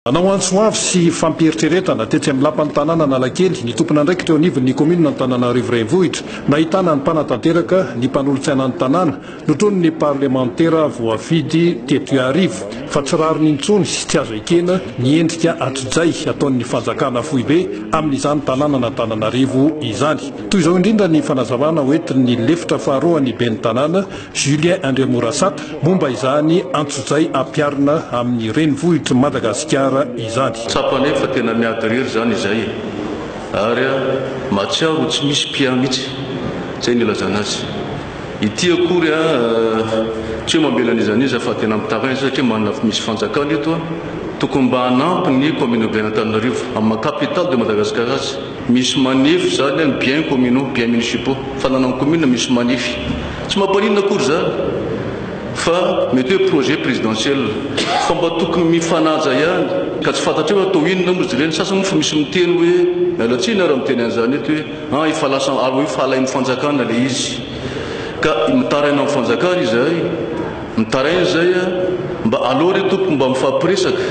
Nanao antso avo sy fampieritreretana tetsy amin'ny Lapan'ny Tanàna Analakely ny tompon'andraikitra eo anivon'ny kaominina Antananarivo Renivohitra, nahitana ny mpanatanteraka, ny mpanolotsainan'ny tanàna, notronin'ny parlemantera voafidy teto Iarivo, fa tsy rariny intsony sy tsy azo ekena ny endrika antsojay ataon'ny fanjakana foibe amin'izany tanànan'Antananarivo izany. Toy izao indrindra ny fanazavana hoentin'ny lefitra faharoan'ny ben'ny tanàna, Julien Andriamorasata, momba izany antsojay ampiharina amin'ny renivohitr'i Madagasikara izany. Tsapa anefa fa tena miady irery izany izay e! Ary mahatsiaro ho tsy misy mpiahy mihitsy. Izay no ilazana azy. Ity akory a, tsy hoe mamela an'iza n'iza fa tena mitaraina satria manana misy fanjakana eto a, tokony mba hanampy ny commune urbaine Antananarivo amin'ny maha capitale de Madagascar azy. Misy manefy izany ny biens communaux, biens municipaux, fananan'ny commune misy manefy. Tsy mampaninona akory izany fa mety hoe projet présidentiel fa mba tokony mifanaja ihany ka tsy fantatreo hoe atao inona moa izy ireny. Sasany moa fa misy miteny hoe, miala tsiny aho raha miteny an'izany eto hoe an efa lasa ary hoe efa alain'ny fanjakana ilay izy. Ka mitaraina amin'ny fanjakana izahay, mitaraina izahay mba aleo re tompoko mba mifampiresaka.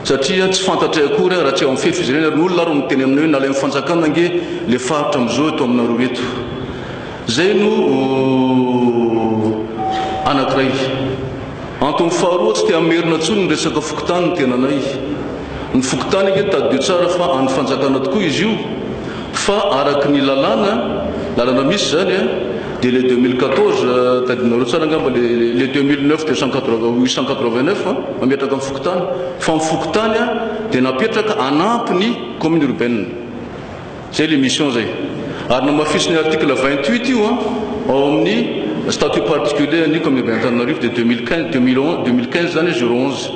Satria tsy fantatray akory raha tsy ao amin'ny fefy izy ireny ary ny olona ary no miteny aminay hoe nalain'ny fanjakana ange le faritra amin'izao eto aminareo eto. Zay no anankiray. Antony faharoa tsy te hamerina intsony ny resaka fokontany ny tenanay. Ny fokontany ange tadidio tsara fa an'ny fanjakana tokoa izy io fa araky ny lalàna, lalana misy izany an, dia le 2014 tadidinareo tsara angamba le le 2009 289 mametraka ny fokontany fa ny fokontany dia napetraka hanampy ny commune urbaine. Zay le mission zay. Ary namafisin'ny article 28 io ao amin'ny statut particulier an'ny commune urbaine Antananarivo dia 2015 2011 2015 zany 011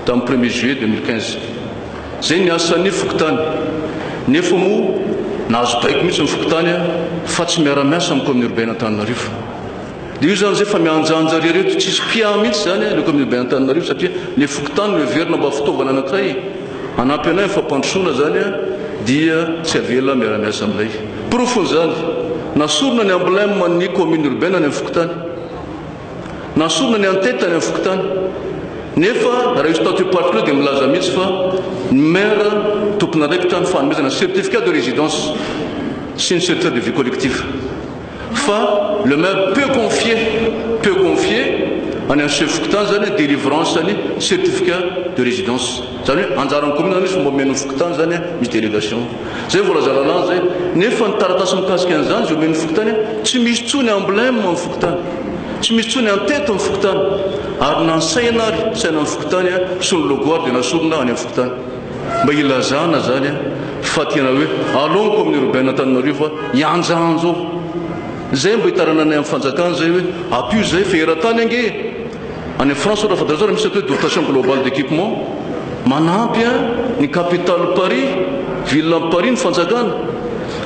tamin'ny premier juillet 2015. Zay ny asan'ny fokontany. Nefa moa nahazo baiko mihitsy ny fokontany fa tsy miara-miasa amin'ny commune urbaine Antananarivo. Dia io zany zay fa mianjanja ry reto, tsisy mpiahy mihitsy zany le commune urbaine Antananarivo satria le fokontany no heverina mba fitaovana anankiray hanampy anay amin'ny fampandrosoana zany dia tsy avela miara-miasa aminay. Porofon'izany, nasorina ny emblème ny commune urbaine any amin'ny fokontany. Nasorina ny en-tête any amin'ny fokontany. Nefa raha io statut particulier dia milaza mihitsy fa ny maire tompon'andraikitra ny fanomezana certificat de résidence sy ny certificat de vie collective. Fa le maire peut confier, peut confier any amin'ny chef fokontany zany hoe délivrance ny certificat de résidence. Zany hoe anjaran'ny commune zany izy fomba omena ny fokontany zany misy délégation. Zay voalaza lalàna zay. Nefa ny taratasy mikasika an'izany izay omen'ny fokontany tsy misy intsony emblème amin'ny fokontany. Tsy misy intsony en-tête amin'ny fokontany. Ary na ny saina ary, sainan'ny fokontany sy ny logo ary dia nasorina any amin'ny fokontany. Mba ilazana zany fa tena hoe aleo ny commune urbaine Antananarivo hianjaanja ao. Zay mba hitarananay amin'ny fanjakana zay hoe ampio zay fa eran-tany ange e. Any France ohatra fantatrao tsara misy atao hoe dotation globale d'équipement manampy ny capitale Paris, ville an'i Paris ny fanjakana.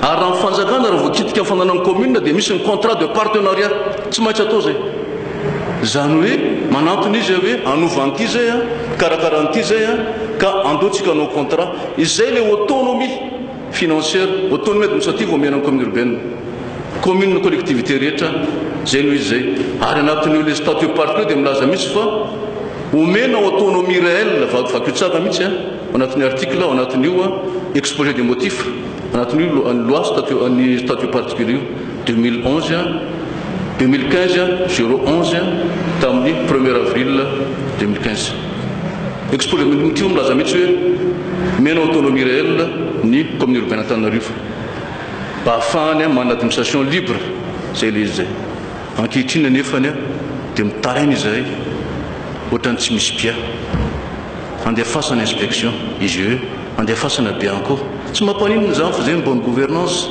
Ary raha ny fanjakana raha voakitika ny fananan'ny commune dia misy ny contrat de partenariat tsy maintsy atao zay. Izany hoe manantona izy hoe hanova an'ity zay an, hikarakara an'ity zay an, ka andao tsika hanao contrat. Izay ilay autonomie financière, autonomie administrative omena ny commune urbaine. Commune collectivité rehetra, zay no izy zay. Ary anatin'io le statut particulier dia milaza mihitsy fa omena autonomie réelle, vakio tsara mihitsy an, ao anatin'ny article, ao anatin'io an, exposé des motifs, anatin'io loi statut, ny statut particulier io. 2011, 2015 0 11 tamin'ny premier avril 2015. Exposé des motifs milaza mihitsy hoe omena autonomie réelle ny commune urbaine Antananarivo mba hahafahany manana administration libre izay ilay izy izay. Ankehitriny anefany dia mitaraina izahay ohatran'ny tsy misy mpiahy. Andefasana inspection, IGE, andefasana Bianco. Tsy mampaninona izany fa izay ny bonne gouvernance.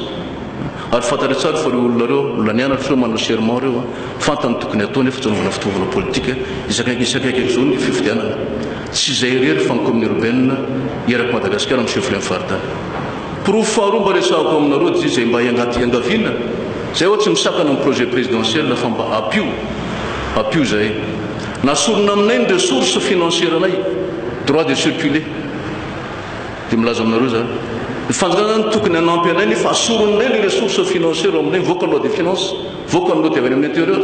Ary fantatra tsara fa ireo olona ireo, olona nianatra ireo, manao serment ireo, fantany ny tokony hatao nefa tsy anaovana fitaovana politika isakaiky isakaiky izao ny fifidianana. Tsy izay irery fa ny commune urbaine erak'i Madagasikara amin'ny chef-lieu ny faritany. Porofo faharoa mba resahako aminareo dia izay mba iangaviana, izay hoa tsy misakana ny projet présidentiel fa mba ampio, ampio izahay. Nasorina aminay ny ressources financières anay, droit de circuler. Dia milaza aminareo za, ny fanjakana zany tokony hanampy anay nefa asoronay le ressources financières ao aminay, mivoaka ny loi des finances, mivoaka ny note avy any amin'ny intérieur,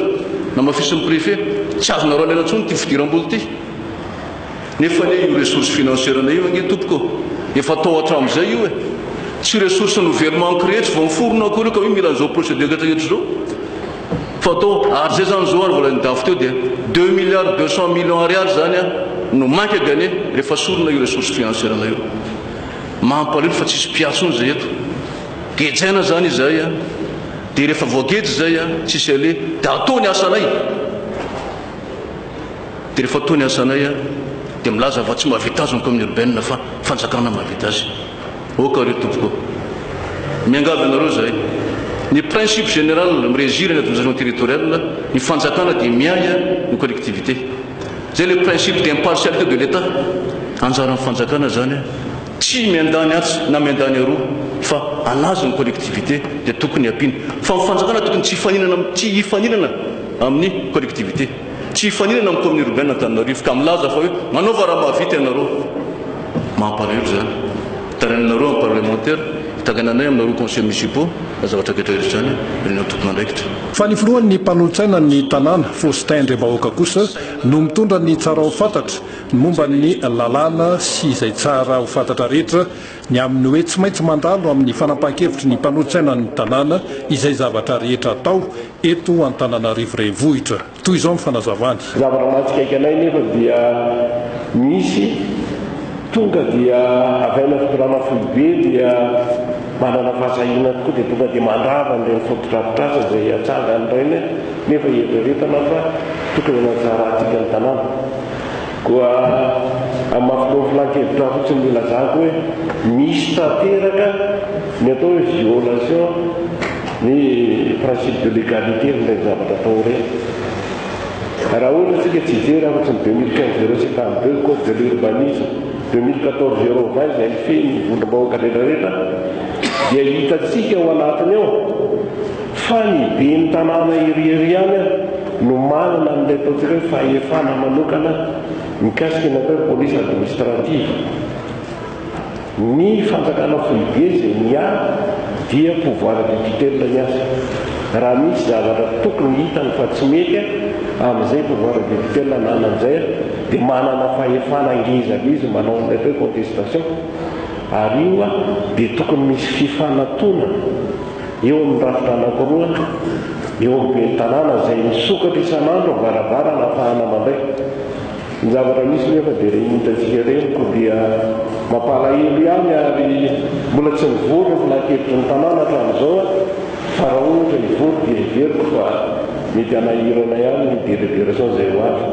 namafisin'ny préfet, tsy azonareo alaina intsony ity fidiram-bola ity. Nefa anie io ressource financière-nay io ange tompoko ô, efa tao hatramin'izay io e! Tsy ressource nouvellement créée, tsy vao niforona akory io ka hoe mila an'izao procédure rehetra rehetra izao fa atao. Ary izay izany izao ary mbola nidafy teo dia deux milliards deux cents millions ariary izany no manque à gagner rehefa sorona io ressource financière-nay io. Mampalahelo fa tsisy mpiasa intsony izay eto. Gejaina izany izahay an! Dia rehefa voageja izay an, tsisy aleha, dia atao ny asanay. Dia rehefa atao ny asanay an, dia milaza fa tsy mahavita azy ny commune urbaine fa fanjakana mahavita azy. Ok re tompoko ô. Miangavy anareo izahay. Ny principe général mi-régir ny administration territoriale, ny fanjakana dia miahy ny collectivité. Izay ilay principe d'impartialité de l'Etat. Anjaran'ny fanjakana izany an. Tsy miandany atsy na miandany aroa fa anazy ny collectivité dia tokony ampiana. Fa ny fanjakana tokony tsy hifaninana tsy hifaninana amin'ny collectivité. Tsy hifaninana amin'ny commune urbaine Antananarivo ka milaza fa hoe manaova raha mahavita ianareo. Mampalahelo izany. Tarainanareo amin'ny parlemantera, tarainanay aminareo conseils municipaux na zavatra rehetra rehetra izany ireo tompon'andraikitra. Fa ny filohan'ny mpanolotsainan'ny tanàna, Faustin Andriambahoaka kosa no mitondra ny tsara ho fantatra ny momba ny lalàna sy izay tsara ho fantatra rehetra ny amin'ny hoe tsy maintsy mandalo amin'ny fanapahan-kevitry ny mpanolotsainan'ny tanàna izay zavatra rehetra atao eto Antananarivo Renivohitra. Toy izao ny fanazavany. Zavatra mahatsikaiky anay nefa dia misy tonga dia avy any amin'ny fitondrana foibe dia manana fahasahiana tokoa dia tonga dia mandrava an'ireny fotodrafitrasa izay atsangany ireny nefa ieritreretana fa tokony hanatsarantsika ny tanàna. Koa amin'ny maha filohan'ny filan-kevitra ahy fotsiny no ilazako hoe misy tanteraka ny atao hoe violation ny principe de légalité amin'ireny zavatra atao ireny. Raha ohatra isika tsy hijery afa-tsy ny 2015 052 code de l'urbanisme, 2014 020 izay mifehy ny vondrom-bahoaka rehetra rehetra dia hitantsika ao anatiny ao Fa ny ben'ny tanàna irery ihany no manana an'ilay ataontsika hoe fahefana manokana mikasika ny atao hoe police administrative. Ny fanjakana foibe izay miahy dia pouvoir de tutelle ny azy. Raha misy zavatra tokony hitany fa tsy mety amin'izay pouvoir de tutelle ananany izay dia manana fahefana ngeza be izy manao an'ilay atao hoe contestation. Ary io dia tokony misy fifanantonana. Eo amin'ny rafitra anankiroa eo amin'ny ben'ny tanàna izay misokatra isan'andro ny varavarana ahafahana mandray. Ny zavatra misy nefa dia ireny hitantsika ireny koa dia mampalahelo ihany ary mbola tsy nivory ny filankevitry ny tanàna hatramin'izao fa raha ohatra hivory dia heveriko fa mety hanahirana ihany ny délibération izay ho avy.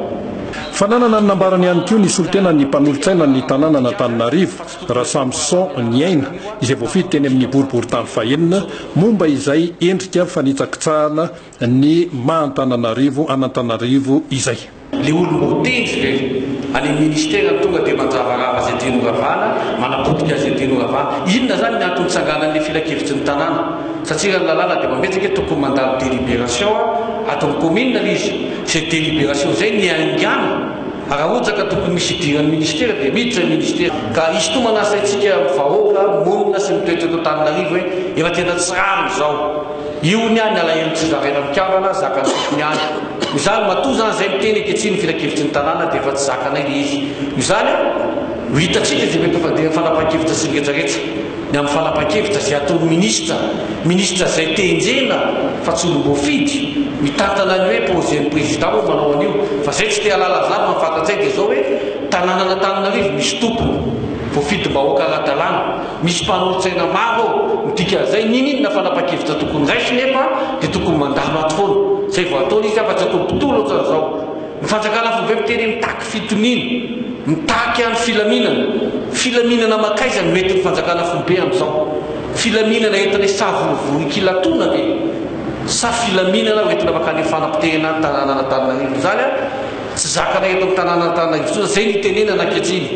Fananana ny nambarany ihany koa ny solontenan'ny mpanolotsainan'ny tanànan'Antananarivo, Rasamson Niaina, izay voafidy teny amin'ny boriborintany fahenina, momba izay endrika fanitsakitsahana ny maha Antananarivo an'Antananarivo izay. Le olom-boatendry ve any amin'ny ministera no tonga dia mandravarava izay tiany horavana, manapotika izay tiany horavana? Inona izany ny antony nitsanganan'ilay filankevitry ny tanàna? Satria raha ny lalàna dia mametraka hoe tokony mandalo délibération ato amin'ny commune ilay izy. Izay délibération izay niaingàna. Raha ohatra ka tokony misy idiran'ny ministera dia miditra ny ministera. Ka hisintomana ny saintsika vahoaka monina sy mitoetra eto Antananarivo hoe efa tena tsy rariny izao. Io ny ahy ny alahelo tsy zaraina mikambana zakan'ny tompony ihany. Noho izany matoa izany izay miteny ankehitriny ny filankevitry ny tanàna dia efa tsy zakanay ilay izy. Noho izany ho hitantsika izay mety ho fandehan'ny fanapahan-kevitra sy ny retraretra. Ny amin'ny fanapahan-kevitra izay ataon'ny minisitra, minisitra izay te-henjehina fa tsy olom-boafidy, mitantana ny hoe projet-n'ny président moa manao an'io, fa izay tsy te-hahalala an'izany fa ny fantatsay dia izao hoe tanànan'Antananarivo misy tompony, voafidim-bahoaka ara-dalàna, misy mpanolotsaina maro ao, ny dikan'izay n'inon'inona fanapahan-kevitra tokony raisiny nefa dia tokony mandalo ato foana, izay vao ataony izy fa tsy atao mpitolona ohatran'izao. Ny fanjakana foibe miteny hoe mitaky fitoniana, mitaky ihany filaminana. Filaminana mankaiza no entin'ny fanjakana foibe amin'izao? Filaminana entina hisavorovoro hikilatona ve? Sa filaminana ho entina mankany amin'ny fanapotehana ny tanànan'Antananarivo? Izany tsy zakanay eto amin'ny tanànan'Antananarivo intsony, izay no itenenana ankehitriny.